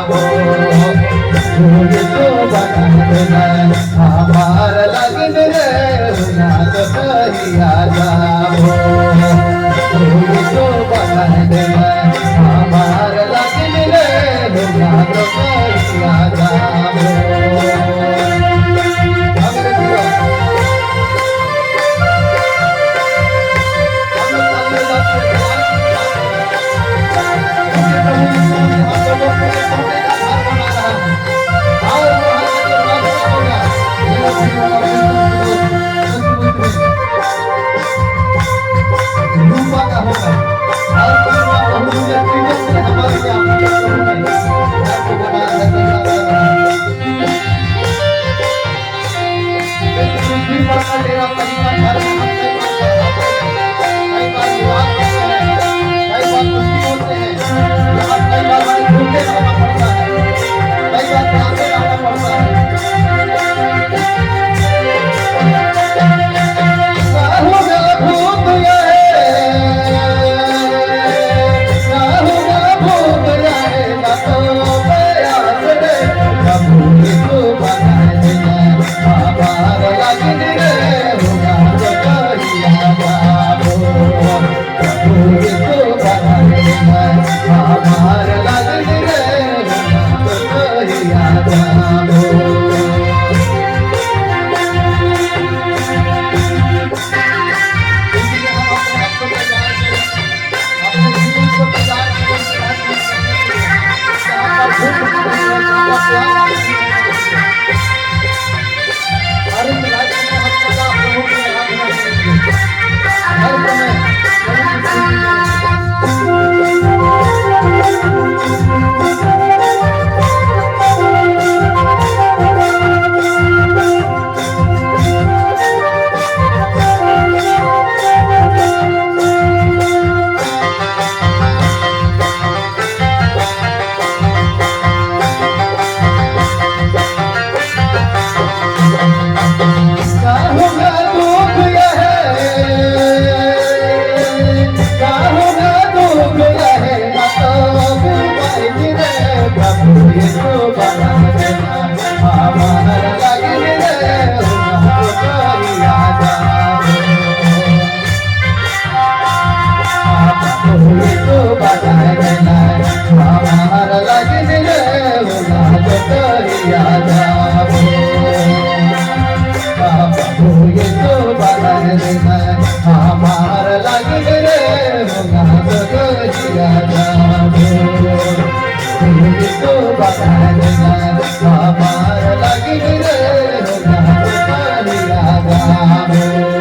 जाबो। यीशु बना देना हमार लगिन रे हुना तो कहिया जाबो। यीशु बना देना हमार लगिन रे हुना तो कहिया जाबो। हमारे प्रियो, हम लोग ताली बजाते हैं, क्योंकि प्रभु यीशु मसीह हम लोगों के लिए सोने का घर बना रहा है और वहाँ जाके बादशाह होगा। मेरा प्रिय और सचमुच में रूपा का होगा और परिवार बहुमूल्य कीमत से हमारे लिए अपने प्रभु ने घर को बना रहा है, तैयार कर रहा है। इस पृथ्वी पर का डेरा कहीं का घर में हम कई बार चढ़ाते हैं, कई बार निराश होते हैं, कई बार दुखी होते हैं। यहाँ कई बार हमें भूखे रहना पड़ता है, कई बार प्यासे रहना पड़ता है। काहू भूख है, काहू भूख है, न तो प्यास रे, प्रभु यीशु बना देना हमार लगिन रे हुना तो कहिया जाबो। प्रभु यीशु बना देना हमार लगिन रे हुना तो कहिया जाबो। इसलिए हम अपने आप को तैयार करें, अपने जीवन को तैयार करें उस राज्य में जाने के लिए, जहाँ पर भूख नहीं है, जहाँ पर प्यास नहीं है। और उस राज्य में हम सदा प्रभु की आराधना करेंगे, हर समय प्रभु की स्तुति करेंगे। काहू दुख है, काहू दुख है, न तो बीमारी रे, प्रभु यीशु बना देना हमार लगिन रे हुना तो कहिया जाबो। प्रभु यीशु बना देना हमार लगिन रे हुना तो कहिया जाबो। प्रभु यीशु बना देना हमार लगिन रे हुना तो कहिया जाबो। यीशु बना देना हमार लगिन रे हुना तो कहिया जाबो।